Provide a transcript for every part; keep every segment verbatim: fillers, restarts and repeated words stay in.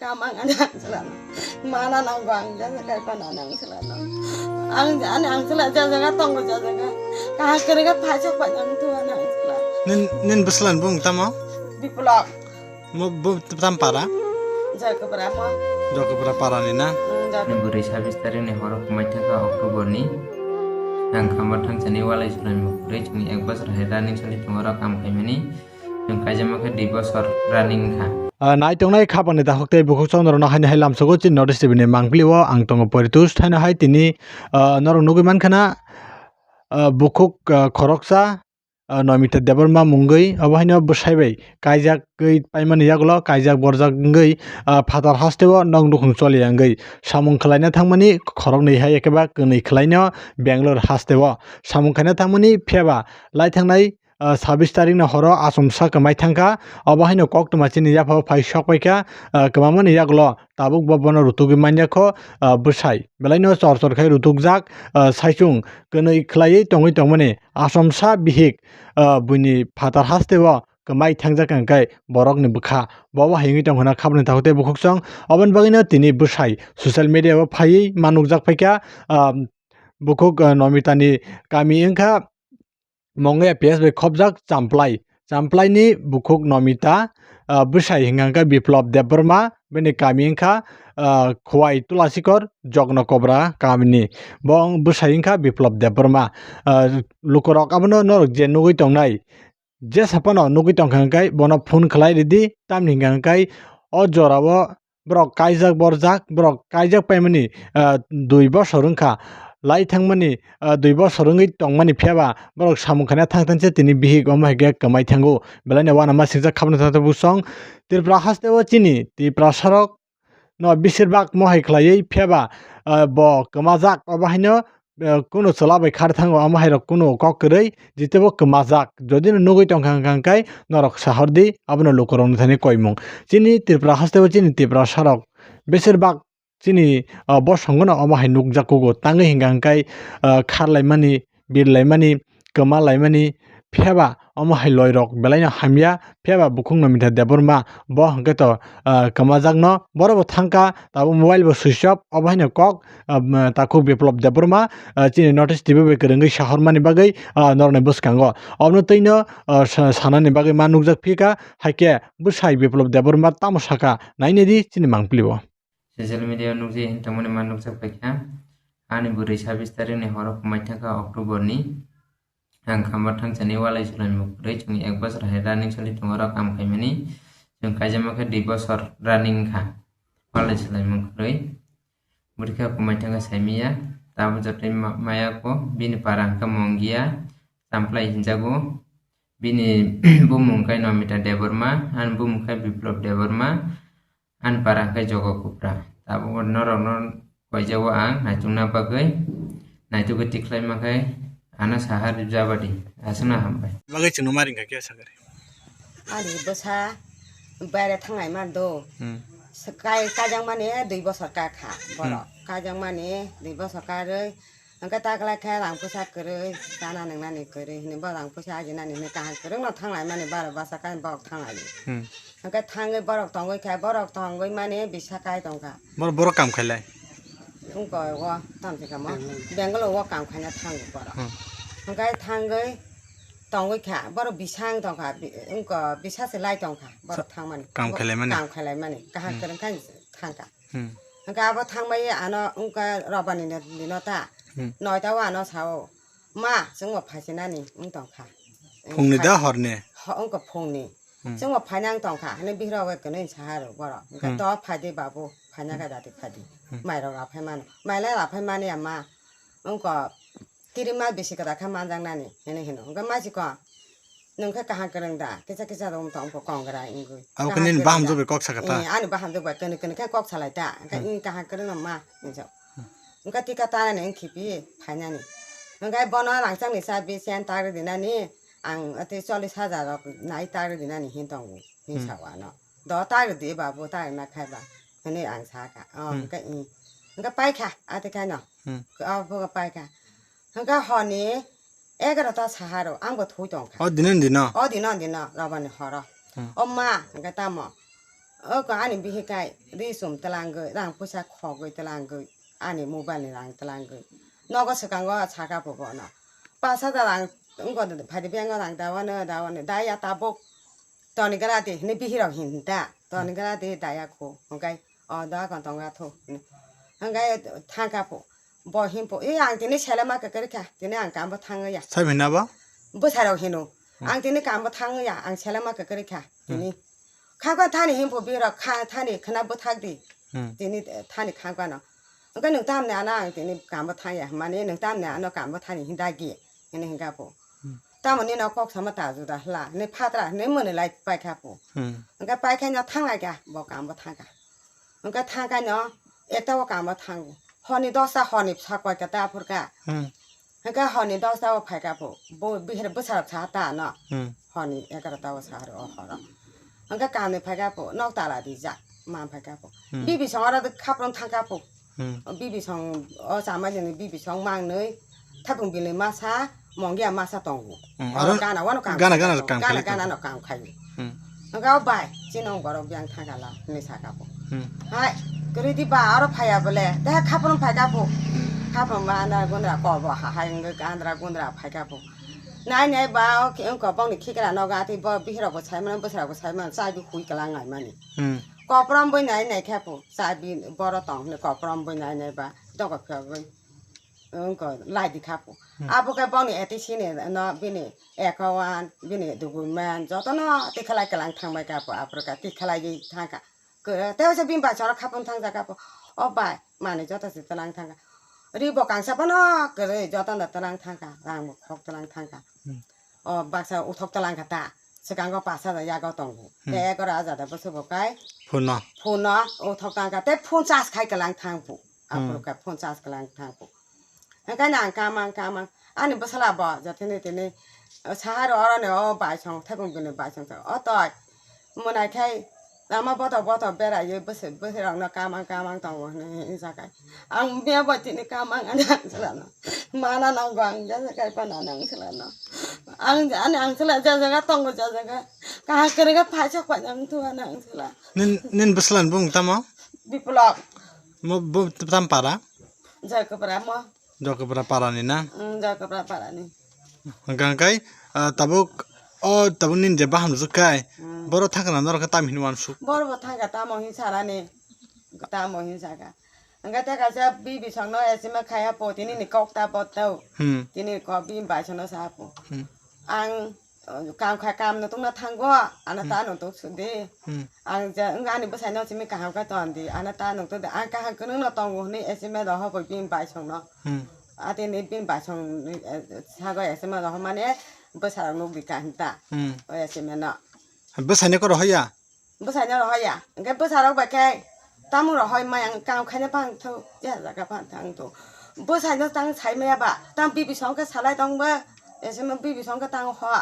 Kam ang ani ang selano. Mana nang go ang jaga kai pana nang selano. Ang ani ang sela jaga tongo jaga. Kaham kere ga phai chok pai nang tu ani ang sela. Nin, nin beslan bung tamo? Biplok. Mo bu tam para? Jakapra mo. Jakapra para ni na? Hmm, jak- Ni bwrwi sabis tarik ni horo kumai thangkha October ni. Ang khambar thangchani walai sulai mukri chwngni ek bosor hai running sali tongo rok kam khaimani. Chwng kaijama khe dui bosor running kha. Ah, nai tongnai khapangni dakhuk tei bukhuk chondrono haino hai lamsogo chini North East T V ni mangpili o ang tongo Poritus thaino hai tini, ah, norok nugui mankha na, ah, bukhuk, ah, khoroksa, ah, Nomita Debbarma mungwi obo haino bwsai bai kaijakgwi paimani yagulo kaijak borjak wngwi, ah, phatar hasteo nok nukhung choli wngwi samung khwlaina thangmani khoroknwi hai eke ba kwnwi khwlaino Bangalore hasteo samung khaina thangmani phiyaba lai thangnai ah, sabis tarikni horo achomsa kwmai thangkha. Obo haino koktwma chini yaphao phai sokpaikha, ah, kwmamani yagulo tabuk bo bono rutugwi manya kho, ah, bwsai. Belaino chor chor khai rutukjak, ah, saichung kwnwi khwlaiwi tongwi tongmani achomsa bihik, ah, buini phatar hasteo kwmai thangjak hwnkhe borokni bwkha. Bobo hayungwi tongkha na khabni takhuk tei bukhuksong. Oboni bagwino tini bwsai social media o phaiwi ma nukjak phaikha, ah, bukhuk, ah, Nomitani kami wngkha Mongya P S bai khopjak Champlai. Champlaini bukhuk Nomita, ah, bwsai hwnkha khe Biplop Debbarma, bini kami wngkha, ah, Khowai Tulasikor Jogno Kobra kamini. Bo wng bwsai wngkha Biplop Debbarma. Ah, lukurok abono norok je nugwi tongnai, jesa phano nugwi tongkha hwnkhe bono phone khwlai ridi, tamni hwnkha hwnkhe o jorao borok kaijak borjak, borok kaijak paimani, ah, dui bosor wngkha. Lai thangmani, ah, dui bosor wngwi tongmani phiyaba borok samung khaina thang thang se tini bihik omo hai khe kwmai thango. Belaino uanamasingcha khabna thang thang busong Tripura hasteo chini Tiprasarok no besirbak mohai khwlaiwi phiyaba, ah, bo kwmajak obo haino eh, kunu chwla bai khar thango, amo hai rok kunu kok kwrwi, jitebo kwmajak. Jodi no nugwi tongkha hwnkha hwnkhe norok sahor di, abono lukurokni thani koimung. Chini Tripura hasteo chini Tiprasa rok besirbak chini, ah, bosongo no omo hai nukjak kugo. Tangwi hwnkha hwnkhe, ah, kharlaimani, birlaimani, kwmalaimani, phiyaba omo hai loirok belaino hamya, phiyaba bukhuk Nomita Debbarma bo hwnkhe to, ah, kwmajakno, borok bo thangkha, tabuk mobile bo switch off, obo haino kok, ah, takhuk Biplop Debbarma, ah, chini North East T V bai kwrwngwi sahormani bagwi, ah, norokni bwskango. Obono twino, ah, sa-, sanani bagwi ma nukjak phikha, haikhe bwsai Biplop Debbarma tamo sakha, nainedi chini mangpili bo. Social media o nukjagwi tongmani ma nukjak paikha. Ani bwrwi sabis tarikni horo kwmai thangkha October ni. Ang khambar thangchani walai sulai mukri chwngni ek bosor hai running soli tongo rok kam khaimani. Chwng kaijama khe dui bosor running wngkha. Walai sulai mukri. Bwrwi khe kwmai thangkha saimiya. Tabuk jotoi ma-, maya kho. Bini para hwnkha Mongia. Champlai hinjago. Bini bumung khe Nomita Debbarma. Ani bumung khe Biplop Debbarma. Ani para hwnkhe Jogo Kupra. Tabuk norokno koijago ang naitukna bagwi, naitugwi tikhlai mankhe ano saha rwjabadi. Aswkno hambai. Bagwi chwngno ma ringkha khe sakari. Ani bwsa baire thangnai man do. Hmm. Kai-, kaijakmani dui bosor kakha borok. Hmm. Kaijakmani dui bosor karwi Hwnkhe ta kwlai khe rang puisa kwrwi, chana nwngnani kwrwi hwnwi bo rang puisa ajinani hwnwi kaham kwrwngno thanglaimani baro basa khe borok thanglaio. Hmm. Hwnkhe thangwi borok tongwi khe borok tongwi mani bisa kai tongkha. Bor-, borok kam khailai? Wngkha o tamo se kamo. Bangalore. Bangalore o kam khaina thango borok. Hmm. Hwnkhe thangwi tongwi kha borok bisa wng tongkha, bi-, wngkha bisa se lai tongkha borok thangmani. Kam khailaimani? Kam khailaimani. Kaham Hmm. kwrwng khe thangkha. Hmm. Hwnkhe abo thangbai ano wngkha robani no dino ta. Hmm. Noita o ano sao, "Ma, chwngbo phaisinani wng tongkha." Phungni da horni? Ho-, wngkha phungni. Hmm. "Chwngbo phaina wng tongkha," hwnwi bihiro bai kwnwi saha rw borok. Hwnkhe Hmm. "To phaidi babu, phaina khe dati phaidi." Hmm. Mairok raphai mano. Mailai raphai mani ya ma. Wngkha Kirima bisi kwtal khe manjaknani hinwi hino. Hwnkhe ma si kok, "Nwng khe kaham kwrwng da? Kisa kisa rw wng tong kho kong gra," wngwi. Abo khe nini bahamjwk bai kok sakha ta? Eh, ani bahamjwk bai kwnwi kwnwi khe kok salai ta. Hwnkhe Hmm. "Nwng kaham kwrwng no ma," hinwi sa. Hmm. Hwnkhe tika tanani wng khibi phainani. Hwnkhe bono rangchakni chabi chen ta rw dinani, ang tei chollish hajar rok nai ta rw dinani hin tongo, hin Hmm. sa o ano. "Do ta rw di babu, ta rw na khai ba," hinwi ang sa kha. Oh, Hmm. hwnkhe, "Ih." Hwnkhe pai kha, ati khaino. Hmm. Abo pai kha. Hwnkhe honi egarota saharo, ang bo thwi tong kha. O dino dino? O dino dino, robani horo. Hmm. "O ma," hwnkhe tamo, O ko ani bihi kai ri chum twlangwi, rang puisa khogwi twlangwi, ani mobile ni rang twlangwi. Nogo swkango saka po bono. Pash hajar rang wngkha de, phaidi bank o rang dawano, dawano, daya tabuk toni gra di, hini bihi rok hin da, toni gra di daya khu, hwnkhe o da kon tonga thu, hwnkhe thangka po, bo hin po, "E, ang tini selema kwkwi kha, tini ang kambo thangwi ya." Sai hwnna bo? Bwsarok hino, Hmm. "Ang tini kambo thangwi ya, ang selema kwkwi kha, Hmm. tini." Khakwa thani himpo birok kha thani khna bwthak di. Hmm. Tini, eh, thani khakwano. Hwnkhe nwng tamni ano ang tini kambo thangya hwnmani nwng tamni ano kambo thani hindagi hwnwi hwnkha po. Hmm. Tamoni no kok sama ta juda hwla, hwnwi phatra hwnwi mwnwi lai paikha po. Hmm. Hwnkhe paikhaino thanglaikha bo kambo thangkha. Hwnkhe thangkhaino ekta o kambo thango. Honi dosta honi bwsa koita ta phurkha. Hmm. Hwnkhe honi dosta o phaikha po, bo bihir bwsarok saha ta ano. Hmm. Honi egarota o sahar o horo. Hwnkhe kamni phaikha po, nok tala rijak, man phaikha po. Hmm. Bibi song oro khaprom thangkha po. Hmm. Bibi song o chamai jani bibi song mangnwi, thapung bini masa, mongya masa tongo. Hmm, Oro aro gana wano kam gana, khayo. Gana, gana no kam khayo. Hmm. Hwnkhe o bai, chini borok biyang thangkha la, hwnwi sakha po. Hmm. Hai, kwrwi di ba, aro phaiya bole, te khaprom phaikha po. Khaprom ba andra gundra kobo ha hai wngwi andra gundra phaikha po. Nai nai ba, o ki wngkha bongni khikrano gati bo bihirok bo saimano, bwsarok bo saimano, chabi hui kwlang naimani. Hmm. Koprom boi nai nai khe po, chabi boro tong hwnwi koprom boi nai nai ba, dogo phiyogwi wngkha lai di kha po. Hmm. Abo khe bongni A T C ni no bini account, bini document jotono tikhalai kwlang thangbai kha po, aphuru kha tikhalaiwi thangkha. Kwrwi, tei waisa bini bai chwla khapung thang jaka po. O bai, manwi joto se twlang thangkha. Ri bo kangsa phano kwrwi joto no twlang thangkha, rang bo khok twlang thangkha. Hmm. O baksa uthok twlang kha ta, swkango pash hajar yago tongo. Hmm. Tei egaro hajar da bwswk bo kai. Phone no. Phone no uthok tangkha, tei phone charge khai kwlang thang po. Hmm. Aphuru kha phone charge kwlang thang po. Hwnkhe ang kamang kamang. Ani bwsala bo jotono tini, o sahar oroni o baisong, thaiphung bini baisong sa. O toi, mwnai khai lama boto boto beraiwi bwswi bwswi rokno kamang kamang tongo hwnwi hwnwi sakai. Ang miya bo tini kamang ani ang chwlano. Mana nango ang ja jaga phano ani ang chwlano. Ang ani ang chwla ja jaga tongo ja jaga. Kaham kwrwi khe phaisa khaina wng thung ani ang chwla. Nin, nin bwslan bung tamo? Biplop. Mo bo tam para? Jakapra mo. Jakapra para ni na? Mm, Jakapra para ni. Hwnkha hwnkhe, ah, tabuk, o tabuk nini je baham rwjak khai, Hmm. Boro thangkha na norok khe tam hini uansuk? Boro bo thangkha tamo hin sarani, tamo hin saka. Hwnkhe tei kaisa bibi songno S M A khaiya po, tini ni kok ta bo tau. Hmm. Tini kok bini bai songno sa po. Hmm. Ang Kam kha, kam no tungna thango, ano Hmm. ta no tuk sudi. Hmm. Ang je, wng ani bwsai no simi kaham khe ton di, ano ta no tuk di. Ang kaham kwrwng no tongo hwnwi S M A rohor bo bini bai song no. Hmm. Atini bini bai song ni, eh, sago S M A rohor mane bwsa rok nuk di kaham ta. Hmm. O S M A no. Bwsai no ko rohor ya? Bwsai no rohor ya. Hwnkhe bwsa rok bai khe tamung rohor maya wng, kam khaina phang thw, ya jaga phang thang thw. Bwsai no tang sai maya ba, tang bibi song khe salai tong ba, S M A bibi song khe tang ho.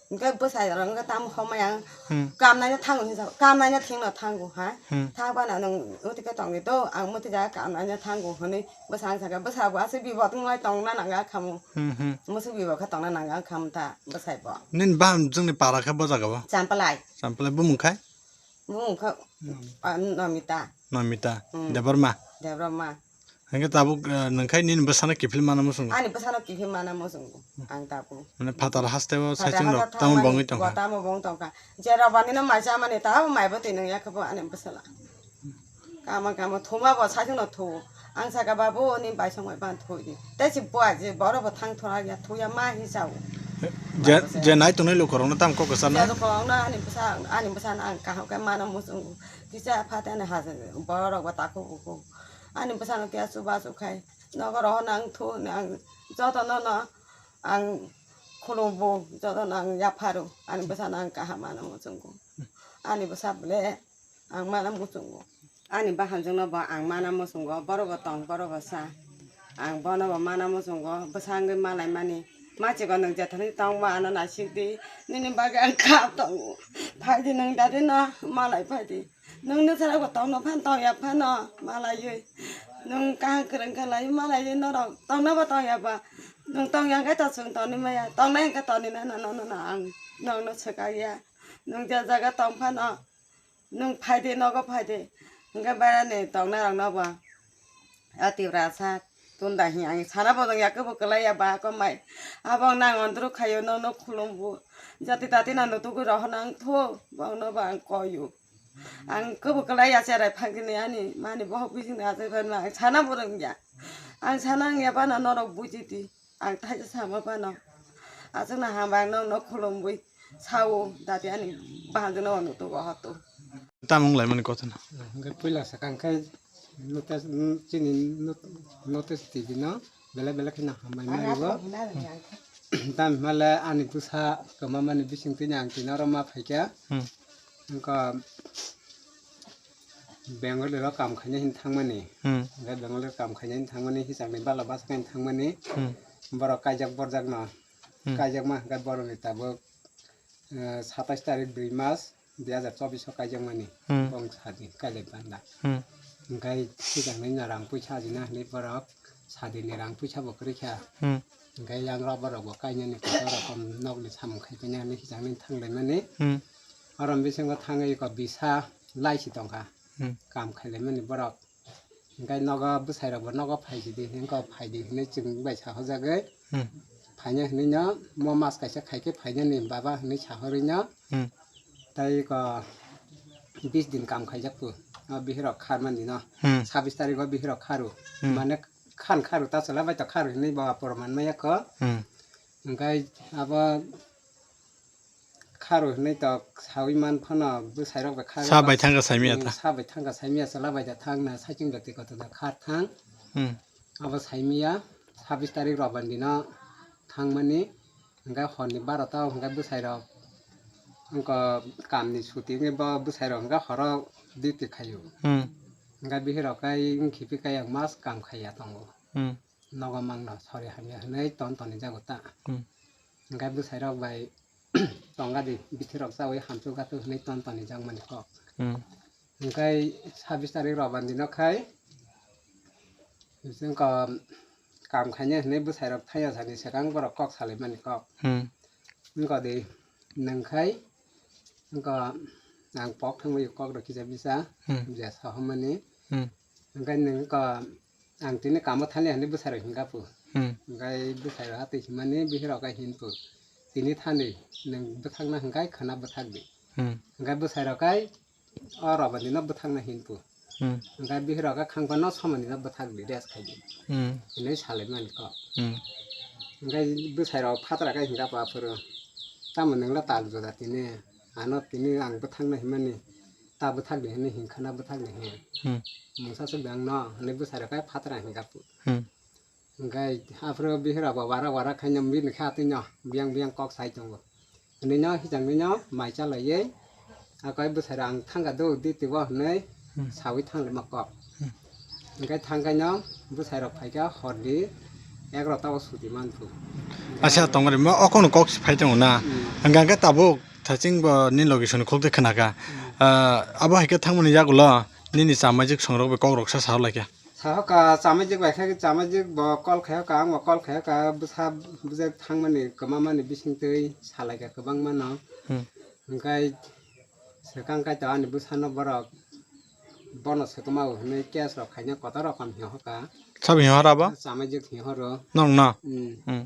Hwnkhe bwsai rok wng khe tam ho maya wng, Hmm. Kam naina thango hinwi sa, kam naina thing no thango ha. Hmm. Thang ba na nwng muti khe tong di do, ang muti jaga kam naina thango hwnwi bwsa wng sakha, bwsa bo aswk bibo tong lai tong na nang khamu. Hmm, hmm. Musuk bibo khe tong na nang khamu ta bwsai bo. Nini baham jwngni para khe bo jaga bo? Champalai. Champalai bumung khai? Bumung kha, Hmm. ah, Nomita. Nomita. Hmm. Debbarma. Debbarma. Hingke tabuk, eh, nungkhai nini bwsano kiphil mana muchungo? Ani bwsano kiphil mana muchungo. Ang tabuk. Mane phatar haste o Phatar saichung rok haste tamo thangmani bongwi tongkha? Bo tamo bong tongkha. Je rok bani no mai chamani tamo mai bo twi nung yakha bo ani bwsala. Kama kama thuma bo saichung no thu. Ang saka, "Babu, ni bai song bai ban thui di." Tei si buai je borok bo thang thora ya, thuya ma hi sao. Je, je nai tongnai lukurokno tamo kok kwcharnai? Je lukurokno ani bwsa, ani bwsano ang kaham khe mano muchungo. Kisa phatani haja borok rok bo takhuk bukhuk. Ani bwsano khe chubachu khai. Nogo rohorno ang thu hwnwi ang jotono no ang khulumbu, jotono ang yapharo. Ani bwsano ang kaham mano muchungo. Ani bwsa ble Ang mana muchungo. Ani bahanjwkno bo ang mana muchungo, borok bo tong, borok bo cha. Ang bono bo mana muchungo, bwsa wngwi malaimani. Machiko nwng jethani tongma ano naisik di, nini bagwi ang kha tongo. Phai di nwng dadi no malai phai di. Nwng nwsarok bo tongno phan tongya phano malaiwi. Nwng kaham kwrwng khe lai malaiwi norok tongno bo tongya ba. Nwng tongya hwnkhe to chwng toni maya, tongnai hwnkhe toni nai no, no, no, no, ang nokno swkakya. Nwng je jaga tong phano. Nwng phai de, nogo phai de. Hwnkhe bairani tongnairokno bo a Tiprasa tunda hi ang sana bo nwng yakhe bo kwlai ya ba ko mai. Abo ang nang ondro khaio, nono khulumbo. Jati tati nang nutugwi rohorna ang tho, bo ang no bo ang koyo. Ang kebo kwlai ya cherai phangkhe ni ani mani bohok bising ni achai phano ang sana bo rwngya. Ang sana wngya bana norok buji di. Ang thaisa sama phano. Aswkno hambai ang nokno khulumwi sao, dati ani bahanjwkno uanugo hoto. Tamung laimani kothano. Hwnkhe puila swkang khe notice, chini not-, notice T V no belai belai kheno hambai mani bo. Tamo hwnle ani bwsa kwmamani bisingtwi ni ang tini oro ma phaikha. Hmm. Wngkha Bengali rok kam khaina hin thangmani. Hmm. Hwnkhe Bengali rok kam khaina hin thangmani, hisakni bala bwsakni hin thangmani. Hmm. Borok kaijak borjakno. Hmm. Kaijakma hwnkhe borokni tabuk, eh, satais tarik dui mas dui hazar chobbish o kaijakmani. Hmm. Bong sadi kaijak banda. Hmm. Hwnkhe sijaknai no rang puisa ajina hinwi borok sadini rang puisa bo kwrwi kha. Hmm. Hwnkhe yang rok borok bo kainani kotor rokom nokni samung khai paina hinwi hijaknai thanglaimani. Hmm. Oro bisingo thangwi eko bisa laisi tongkha. Hmm. Kam khailaimani borok. Hwnkhe nogo bwsairokbo nogo phaisidi, hwnkhe phaidi hinwi chwng bai sahojagwi. Hmm. Phaina hinwi no mo mas kaisa khaikhe phainani baba hinwi sahorwi no. Hmm. Tai eko bis din kam khaijak pu. O bihirok kharmani no. Hmm. Sabis tarikgo bihirok kharu. Hmm. Mane khan kharu ta chwla bai to kharu hinwi bo aphuru manmaya kho. Hmm. Hwnkhe abo kharu hinwi to sawi man phano bwsairok bai kha. Sa bai thangkha saimaya ta. Sa bai thangkha saimaya chwla bai da thang na saichung jati koto da khar thang. Hmm. Abo saimaya sabis tarik Roban dino thangmani. Hwnkhe horni barota o hwnkhe bwsairok wngkha kamni suti wngwi bo bwsairok hwnkhe horo duty khaio. Hmm. Hwnkhe bihirok khe wng khibi khe yang mas kam khaiya tongo. Hmm. Nogo mangno sori hamya hinwi ton toni jago ta. Hmm. Hwnkhe bwsairok bai tongadi bithirok chawi hamchuk gathuk hinwi ton toni jakmani kok. Hmm. Hwnkhe sabis tarik Roban dino khai wngkha kam khaina hinwi bwsairok thangya sani swkang borok kok salaimani kok. Hmm. Wngkha di nwng khai wngkha ang pok thangwi kok rok kisa bisa. Hmm. Je sahomani. Hmm. Hwnkhe nwng wngkha ang tini kamo thangya hinwi bwsairok hingkha pu. Hmm. Hwnkhe bwsairok atwi himani bihirok khe hin pu. Tini thani nwng bwthakna hwnkhe khwna bwthak di. Hmm. Hwnkhe bwsairok khe o Roban dino bwthakna hin pu. Hmm. Hwnkhe bihirok khe khangphano somani no bwthak di, rest khai di. Hmm. Hinwi salaimani kok. Hmm. Hwnkhe bwsairok phatra khe hingkha pa phuru. Tamo nwngla tal juda tini. Ano tini ang bwthakna himani. Ta bwthak di hinwi hingkha na bwthak di hinwi. Hmm. Mungsa se beng no hinwi bwsairok khe phatra hingkha pu. Hmm. Hwnkhe aphuru bihirok bo wara wara khaina bini khe atwi no biyang biyang kok sai tongo. Hinwi no hichangni no mai chalaiwi akai bwsairok ang thangkha do di tibo hinwi. Hmm. Sawi thanglaima kok. Hmm. Hwnkhe thangkhaino bwsairok phaikha horni egarota o suti manphu. Acha tongmani mo okono kok phai tongo na. Hmm. Hwnkhe hwnkhe tabuk thaching bo ni logi soni khok de khwnakha. Hmm. Ah, abo hai khe thangmani yagulo nini chamajik songrok bai kok rok sa sa laikha. Sahoka chamajik bai khe, chamajik bo call khayoka, ang bo call khayoka, bwsa bwsai thangmani kwmamani bisingtwi salaikha kwbangmano. Hmm. Hwnkhe swkang kaitor ani bwsano borok bono swkma o hinwi case rok khaina kotor rokam hihoka. Sabo hihohor abo? Chamajik hihohoro. Nokno? Hmm. Hmm.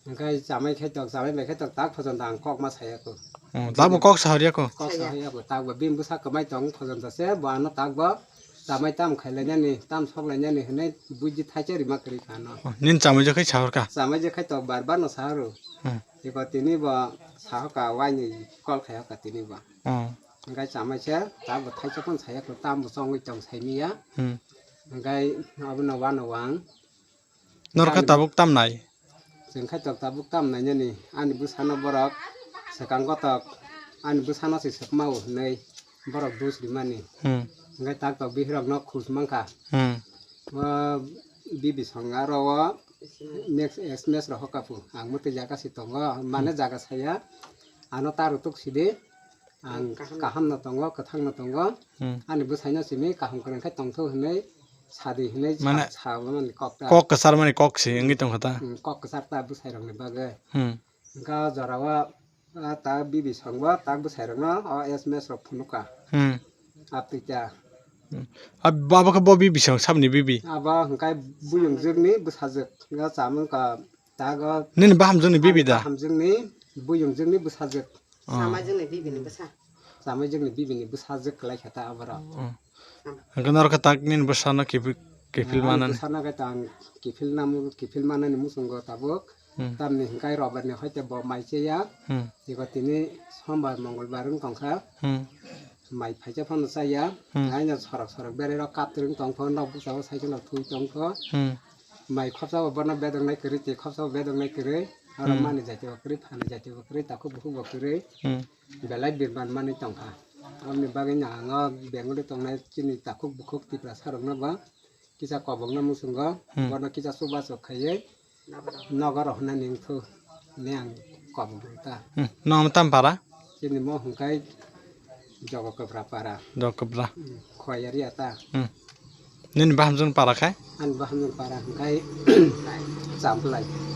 Hwnkhe chamai khe tok, chamai bai khe tok, tak phojon da ang kok ma saya ko. Hmm, tabuk kok sahorya ko? Kok sahorya ko, tak bo bini bwsa kwmai tong phojon da se, bo ano tak bo chamai tam khailainani, tam soklainani hinwi buji thaisa rima kwrwi kha no. Oh, nini chamai je khai sahor kha? Chamai je khai tok bar bar no sahoro. Hmm. Iko tini bo sahoka waini call khayoka tini bo. Hmm. Hwnkhe chamai se tak bo thaisa phano saya ko, tam bo chongwi tong saimiya. Hmm. Hwnkhe abono wano wang. Norokhe tabuk tam nai? Chwng khai tok tabuk tam nainani, ani bwsano borok swkang kotok, ani bwsano se swkma o hinwi borok dus rimani. Hmm. Hwnkhe tak tok bihirokno khus mankha. Hmm. O bibi song aro o next S M S rok hokapu, ang mwtwi jaga se tongo, mane jaga saya, ano ta rutuk sidi. Ang kaham no tongo, kwthang no tongo. Hmm. Ani bwsai no simi kaham kwrwng khe tongthok hinwi sadi hinwi sa-, mane sa mani kok ta. Kok kwchar mani kok se wngwi tongkha ta. Hmm, kok kwchar ta bwsai rok ni bagwi. Hmm. Hwnkhe o jora o, ah, ta bibi song bo ta bwsai rok no o S M S rok phunuk kha. Hmm. Aptita. Hmm. Ab-, abo khe bo bibi song sabni bibi? Abo hwnkhe buyungjwkni bwsajwk. Ga chamung ka tago. Nini bahamjwkni bibi da? Bahamjwkni buyungjwkni bwsajwk. Oh. Chamai jwkni bibini bwsa. Chamai jwkni bibini bwsajwk kwlai kha ta aborok. Oh. Hwnkhe norok khe tak nini bwsano kiphil, kiphil manani? Bwsano khe tang kiphil namu, kiphil manani muchungo tabuk. Hmm. Tamni hwnkhe robarni hoite bo mai cheya. Hmm. Iko tini sombar, mongolbar wng tongkha. Hmm. Mai phaisa phano chaya. Hmm. Haino sorok sorok bererok kaptwrwng tongkho, nok bwskango cycle rok thui tongkho. Hmm. Mai khopsa bo bono bedoknai kwrwi, tei khopsa bo bedoknai kwrwi. Oro Hmm. mani jati bo kwrwi, phani jati bo kwrwi, takhuk bukhuk bo kwrwi. Hmm. Belai birman manwi tongkha. Aboni bagwi no ang o Bengali tongnai chini takhuk bukhuk Tiprasa rokno bo kisa kobokna muchungo, Hmm. bono kisa chubachu khaiwi nogo rohornani wngthu hinwi ang kobok rwkha. Hmm. Nwng tam para? Chini mo hwnkhe Jogo Kwpra para. Jogo Kwpra. Hmm. Khoyari ata. Hmm. Nini bahamjwk para khai? Ani bahamjwk para hwnkhe Champlai.